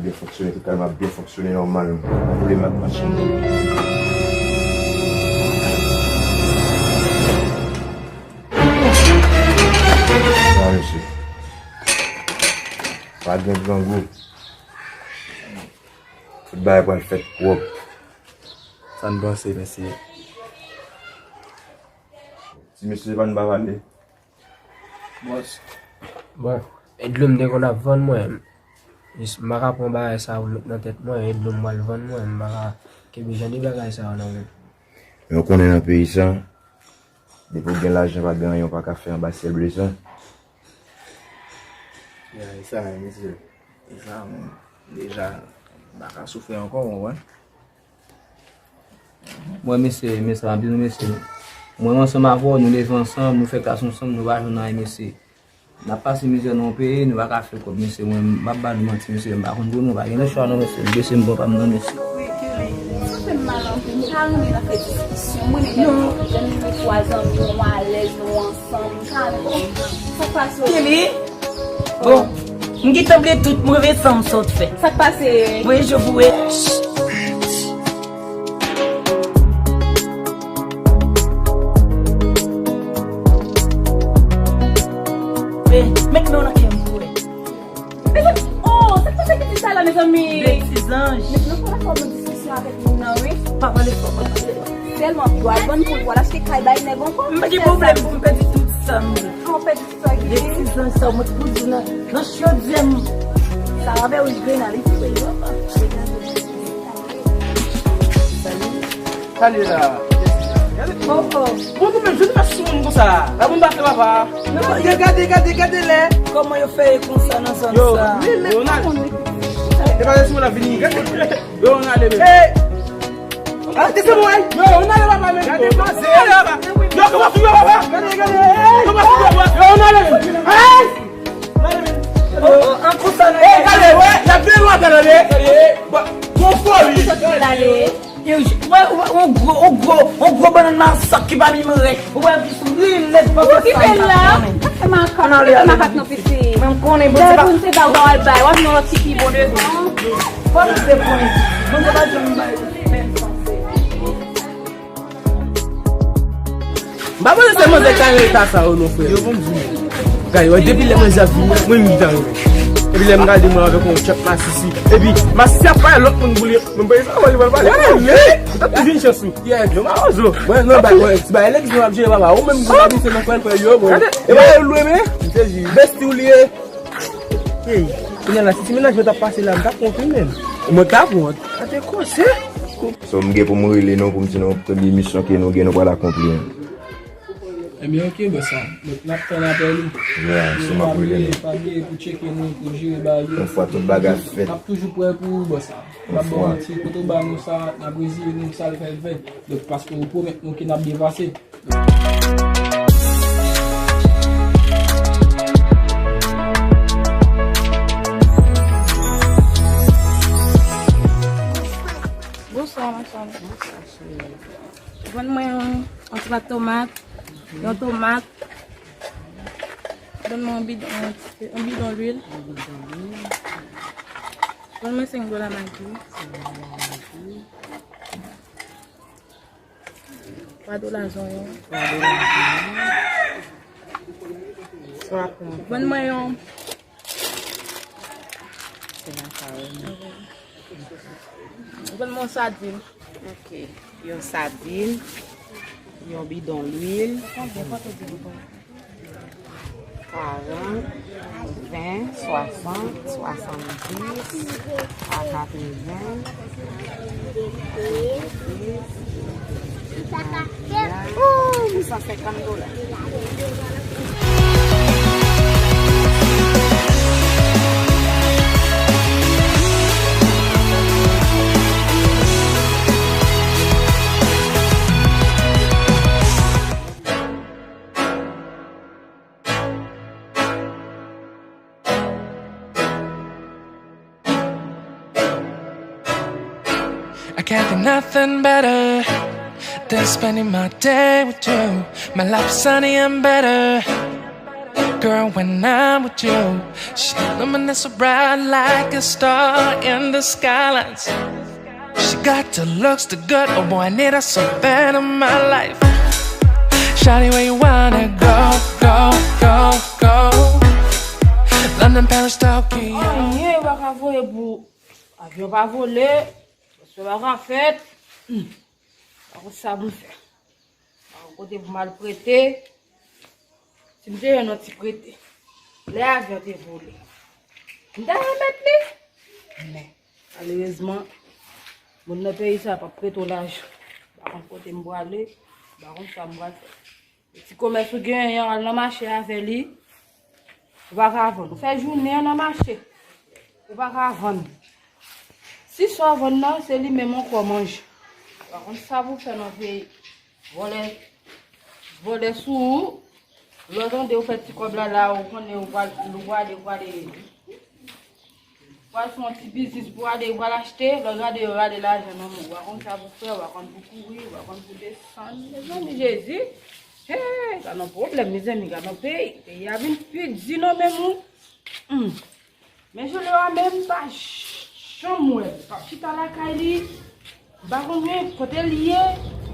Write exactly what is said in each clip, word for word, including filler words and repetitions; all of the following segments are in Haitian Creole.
Byen fonksyone totalman, ap byen fonksyone nòmal. Boule mak machin. Sa, mesye. Pa gen grangou. Tout bagay pral fèt pwòp. Sa n panse, mesye? Ti mesye pa n pa pale. Bòs. Bon, e dlo m te konn ap vann mwen. Jis m pa ka pran bagay sa yo met nan tèt mwen, e dlo m pral vann mwen, m pa ka kenbe jan de bagay sa yo nan men m. Men w konnen nan peyi sa, depi w gen lajan pa gen anyen w pa ka fè anba syèl ble sa. Ya, e sa, mesye. E sa, mwen, deja, m pa ka soufri ankò, w konprann? Mwen, mesye, mesye, m ap di nou, mesye, mwen, ansanm avè w, nou leve ansanm, nou fè klas ansanm, nou pa jwenn anyen, mesye. N ap pase mizè nan yon peyi, nou pa ka fè kòb, mesye. Mwen, m ap ba nou manti, mesye, m pa konn pou nou, pa gen lòt chwa non, mesye. M bese m pran pa m nan, mesye. Sa fè m mal anpil, m pa renmen nan fè diskisyon. Mwen menm, lè nou twa zanmi, nou alèz, nou ansanm, m pa renmen. Sa k pase? Kelly? Bon, m gentan bliye tout move san m sot fè. Sa k pase? Mwen, je vous Hey, met men w nan kè m pou wè. Mezanmi, oh, sa k pase ki di sa la, mezanmi? Betiz anj. Mezanmi, fò la fò nan diskisyon avèk moun nan, wi. Pa pale fò, pa pale fò. Sèlman, pou al vann pou, pou al achte kay bay nèg ankò. M pa gen pwoblèm pou m pèdi tout sa m gen. An pèdi tout sa ki gen. Betiz anj sa, mwen t pou di nan, nan chodyè m. Sa avè w, grenn, li tou, wi. Salye la. Gade. Oh, oh. Bon, nou menm, jodi pa sou moun konsa. La moun pa fè papa. Non, yo gade, gade, gade lè. Kòman yo fè e konsa nan zòn sa? Yo, yo, n a, e pa lè sou moun ap vini. Gade. Yo, n ale menm. Hey! Arete se mwen. Yo, n ale papa menm. Gade, yo, kòman sou yo papa? Gade, gade. Hey! Kòman sou yo papa? Yo, n ale menm. Hey! Oh, oh, an konsa nou. Ey, gade, wè, n ap vin lwen, gade, gade. Bon, bon foli. Sot pral ale. Yo, wè, wè, on gwo, on gwo, on gwo bannann masak ki pa menm rèt. Ou wè, pi sou ri lèd pa. Ou kite l la. Sa fè makak, kite makak nan pisi. Mwen, m konnen, bon, se pa. Moun se ba ou al bay, w ap nan lòt ki pi bon devan. Fò nou se konnen. Bon, se pa janm bay. M pa panse se manzè k ta nan eta sa yo non, frè. Yo, ban m di w. Gade, wè, depi lè manzè ap vini, mwen m gentan rive. Epi lè m gade mwen avèk yon tchòk masisi. Epi masisi ap pale lòt moun pou li. Mwen pa sa, li pral pale. Ou t ap toujou jwenn chans ou. Yo, mawozo. Mwen, non, ba, mwen, ti bagay lèg, mwen ap jere papa. Ou menm, ou abitye nan kwèl, frè, yo, mwen. E pa yo lwe, men. Besti ou li ye. Hey, kounye a la, si ti mennaj mwen t ap pase la, m t ap wont wi menm. Mwen t ap wont. Sa te koze. So, m gen pou m rele nou pou m di nou premye misyon ke nou gen nou pral akonpli an. Ebyen, oke, bòs sa. Donk, n ap tann apèl ou. Ya, so m ap rele nou. Pa bliye, pa bliye pou tcheke nou, pou jere bagay yo. Yon fwa tout bagay fèt. N ap toujou prè pou ou, bòs sa. M p ap ba w manti, kote w ba nou sa, n ap rezire nou, sa l fè l fè. Donk, paske ou pwomèt nou ke n ap byen pase. Bonswa, madanm. Jwenn mwen yon, yon ti vat tomat, yon tomat. Jwenn mwen yon bidon, yon ti, yon bidon lwil. Jwenn mwen senk dola Maggi. Twa dola zonyon. Twa dola zonyon. Sa w ap pran? Vann mwen yon. Se makaroni. Vann mwen yon sadin. Ok. Yon sadin. Yon bidon lwil. Konbyen? Konbyen? Karant, ven, swasant, swasanndis, a katreven, san senkant dola. I can't think nothing better than spending my day with you. My life is sunny and better. Girl, when I'm with you, she illuminates so bright like a star in the skylines. She got the looks, the good, oh boy, I need her so bad in my life. Shawty, where you wanna go, go, go, go? London, Paris, Tokyo. Anyen pa ka voye pou avyon pa vole, transfè pa ka fèt. Hmm. Pa konn sa pou m fè. Pa konn kote pou m al prete. Si m te jwenn yon ti prete, lè avyon te vole, m ta remèt li. Men, malerezman, moun nan peyi sa p ap prete w lajan. M pa konn kote m prale, m pa konn sa m pral fè. Ti komès ou genyen an, al nan mache avè li. Ou pa ka vann. Ou fè jounen an nan mache. Ou pa ka vann. Si sa w vann nan, se li menm ankò manje. Ou pa konn sa pou fè nan peyi. Vòlè, vòlè sou ou. Lè w tande ou fè ti kòb la, la, ou konnen ou pral, ou prale, ou prale. Pral fè yon ti biznis pou ale, pral achte, lè w gade yo rale lajan nan men w. Ou pa konn sa pou fè, ou pa konn pou kouri, ou pa konn pou desann. Mezanmi, Jezi! Hey! Gad yon pwoblèm, mezanmi, gad yon peyi. Peyi a vin pi di nan men nou. Hmm. Men Julio a menm pa janm wè l. L ap chita lakay li. M pa konn men kote l ye.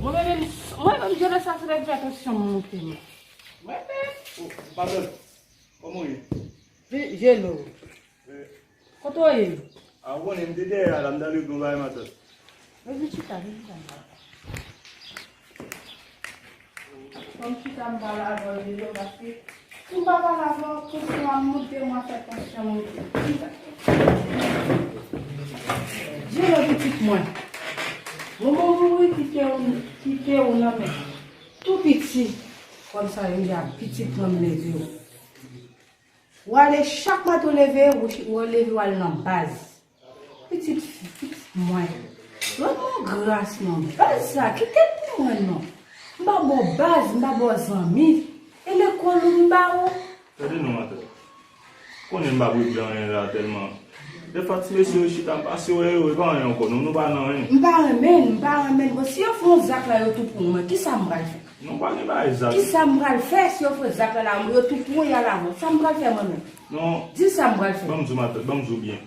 Mwen menm, mwen menm, Julio sa se lè fè tansyon m monte m. Mwen menm. Oh, patnè, kòman w ye? Julio. Kote w ye? A, ou konnen m te dèyè a la, m t al regle yon bagay matant. Men vin chita, vin chita m pale. Fò m chita m pale avè w, Jilo, paske si m pa pale avè w, tansyon an ap monte, mwen fè tansyon an monte. Chita. Jilo, pitit mwen. Manman w mouri kite w, kite w nan men tou piti. Kòm sa yo di a pitit mwen m leve w. W ale chak maten w leve, w chi-, w leve w al nan baz. Pitit fi, pitit mwen. Rann mwen gras non, baz sa, kite l pou mwen non. M pa ba w baz, m pa ba w zanmi. E lekòl ou m ba ou? Tande non, matant. Konnen m pa regle anyen la tèlman. Dèfwa ti mesye yo chita, m pase wè yo, e pa anyen ankò non, nou pa nan anyen. M pa renmen l, m pa renmen l. Bon, si yo fè yon zak la, yo tou pou mwen, kisa m pral fè? Non, pa gen bagay zak. Kisa m pral fè si yo fè zak la, la, yo tou pou y al avè w? Sa m pral fè mwen menm? Non. Di sa m pral fè. Ban m di w matant, ban m di w byen.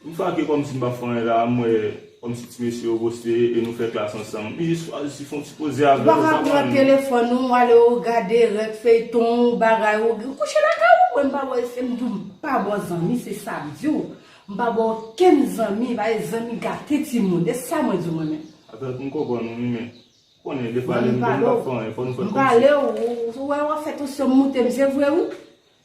Yon fwa ke kòmsi m pa fè anyen la, m wè kòmsi ti mesye yo poste e nou fè klas ansanm. M jis chwazi fè yon ti koze avè w. Ou pa ka pran telefòn ou, ale w gade rèk feyton, bagay ou, ou kouche lakay ou, mwen m pa wè, se m di w, m pa ba w zanmi, se sa m di w. M pa ba w okenn zanmi, paske zanmi gate timoun, e sa mwen di w mwen menm. Matant, m konprann ou wi, men Konnen, defwa lè nou menm n ap fè anyen, fò nou fè kòmsi. M pale w, ou, ou wè w ap fè tansyon m moute m, se vre wi.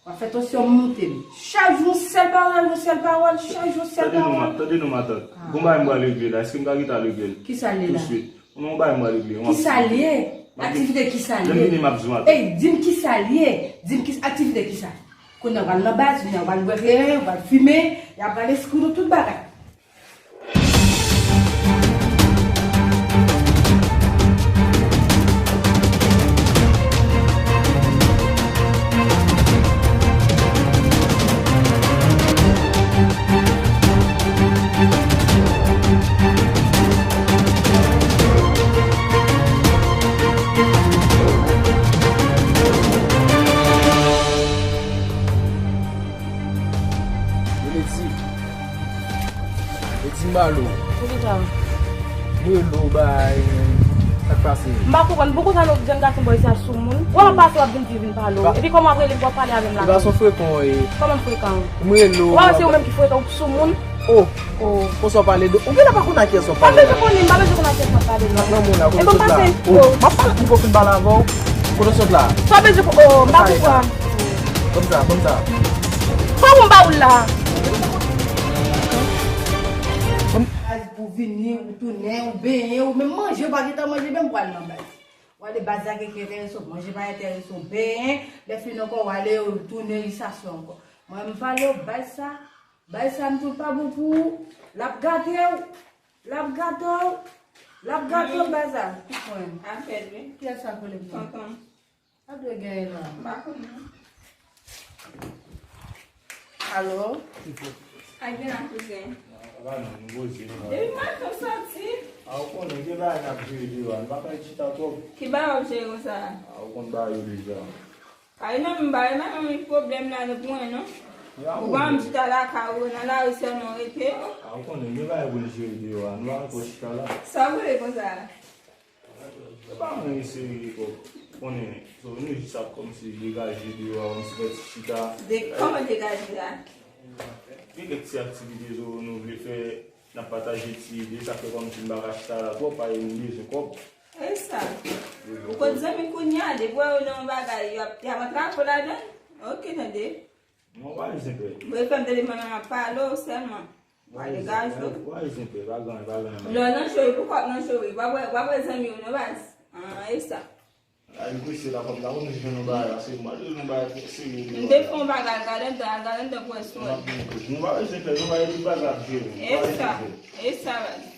W ap fè tansyon m moute m. Chak jou yon sèl pawòl, yon sèl pawòl, chak jou yon sèl pawòl. Tande non, ma-, tande non, matant. Ah. Gon bagay m pral regle la, èske m ka kite al regle l? Kisa l ye la? Touswit. Gon bagay m pral regle. Kisa l ye? Aktivite kisa l ye? Lè m vini, m ap di w, matant. Ey, di m kisa l ye? Di m ki, aktivite kisa? Kounye a w pral nan baz, kounye a w pral bwè kleren, w pral fimen, y ap pral enskri nou tout bagay. Yo le di. Yo di m pale w. Poukisa? M rele w bay. Sa k pase? M pa konprann. Poukisa nou jèn gason bò isi a sou moun? Wè w ap pase w ap vin di vin pale w. Epi kòman w ap rele m pou w ap pale avè m la? E pa son frekan w ye. Kòman m frekan? M rele w. Wè se ou menm ki frekan, ou sou moun. Oh. Oh. Konsa w pale de. Ou genlè pa konn a kiyès w ap pale la. M pa bezwen konnen, m pa bezwen konn a kiyès m ap pale la. Nan moun la, kote w sot la? Oh, m ap pale, m poko fin pale avè w. Kote w sot la? Sa w bezwen, oh, m pa konprann. Ban m sa, ban m sa. Kòman m ba ou l la? Baz pou vini, ou tounen, ou benyen, ou menm manje, ou pa gentan manje, menm pral nan baz. W ale baz la gen ki enterese w, manje pa enterese w, benyen, lè fini ankò, w ale, ou tounen, risasyon ankò. Mwen, m pale w, baz sa, baz sa, m di w pa bon pou ou, l ap gate w, l ap gate w, l ap gate w, baz la. Ki pwen? Apèl, wi. Kiyès sa k rele m nan? Tonton. Sa dwe genyen la. M pa konnen. Alo? Ak gen la kouzen. Apa non, nou poze nou la. Depi maten w soti. A, ou konnen, gen bagay n ap jere deyò a. Nou pa ka chita twòp. Ki bagay w ap jere konsa? A, ou konn bagay yo deja. Ay non, m pa renmen menm pwoblèm la nou pran non. Ou pa menm chita lakay ou, nan lari sèlman rete. A, ou konnen, gen bagay pou n jere deyò a, nou pa gen pou chita la. Sa w vle konsa? Se pa anyen serye, kòk. Konnen, so, nou jis ap kòmsi degaje deyò a, yon ti pèt chita. De, kòman degaje la? Gen kèk ti aktivite, so, nou vle fè, n ap pataje ti ide, sa fè kòmsi n pa ka chita la twòp, paske nou bezwen kòb. E sa. Ou konn zanmi kounye a, depi w wè yo nan yon bagay, y ap, y ap antrave w ladan l. Ok, tande. Non, pa bezwen pè. Mwen fè m tande manman ap pale w sèlman. Pa degaje w. Pa bezwen pè, pa gen, pa gen. Lè w nan cho, poukò w ap nan cho, wi? W ap wè, w ap wè zanmi w, non, baz. Ah, e sa. Ay, m prese la, fò m ta konn jwenn yon bagay la, se mwen, jwenn yon bagay serye. M te fè yon bagay, al gade anndan, al gade anndan pou wè si w wè. Non, pa bezwen pè, nou pa gen tout bagay ap jere. E sa, e sa, baz.